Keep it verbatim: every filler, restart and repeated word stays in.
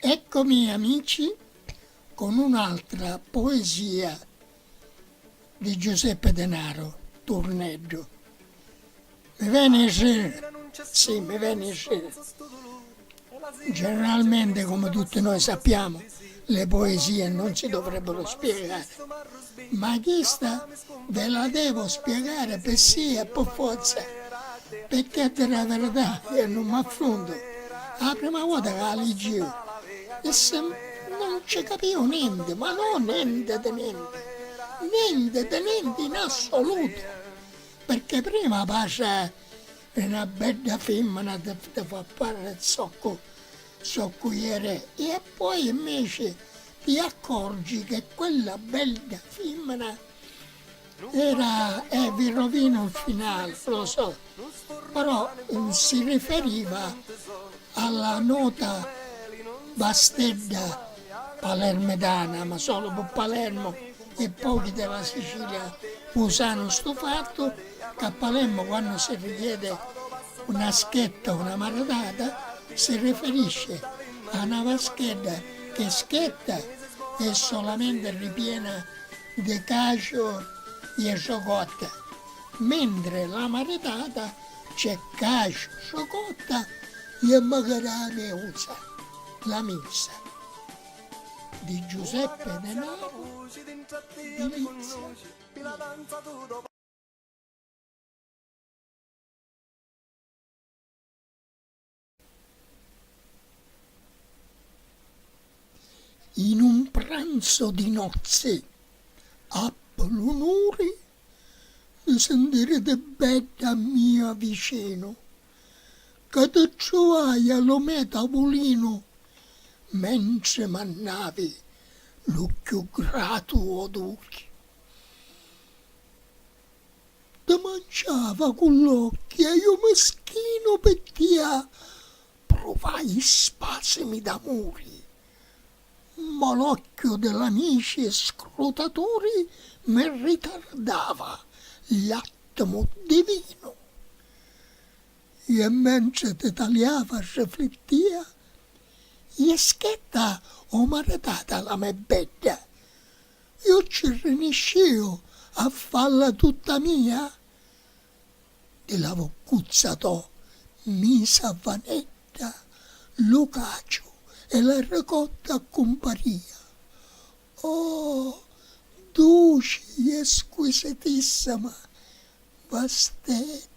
Eccomi, amici, con un'altra poesia di Giuseppe Denaro, Turneddu. Mi veni a riri? Sì, mi veni a riri. Generalmente, come tutti noi sappiamo, le poesie non si dovrebbero spiegare, ma questa ve la devo spiegare per sì e per forza, perché, a dire la verità, io non mi affronto. La prima volta che la leggevo, e se non ci capivo niente, ma no niente di niente, niente di niente in assoluto, perché prima parla di una bella femmina, ti, ti fa parere zoccu, zoccu ieri, e poi invece ti accorgi che quella bella femmina era, eh, vi rovino il finale, lo so, però, eh, si riferiva alla nota bastedda palermitana, ma solo per Palermo e pochi della Sicilia usano sto fatto, che a Palermo, quando si richiede una schetta o una maratata, si riferisce a una vaschedda che schetta è solamente ripiena di cacio e sciacotta, mentre la maritata c'è cacio, sciacotta e magari la meusa, la milza, di Giuseppe Denaro, di Lizza. In un pranzo di nozze appi l'unuri di sentiri di bedda a mia vicinu, ca ti truvai a lu me tavulinu mentri mannavi lu cchiù gratu oduri. Ti manciava cu l'occhi e iu mischinu pi tia pruvai spasimi d'amuri, ma l'occhiu di l'amici scrutaturi mi ritardava l'attimu divinu. E mentri ti taliava riflittia, e schetta o maritata la me bedda, iu ci rinisciu a falla tutta mia? Di la vuccuzza to misa vanedda lu caciu e la ricotta accumparia. Oh, duci e squisitissima vastedda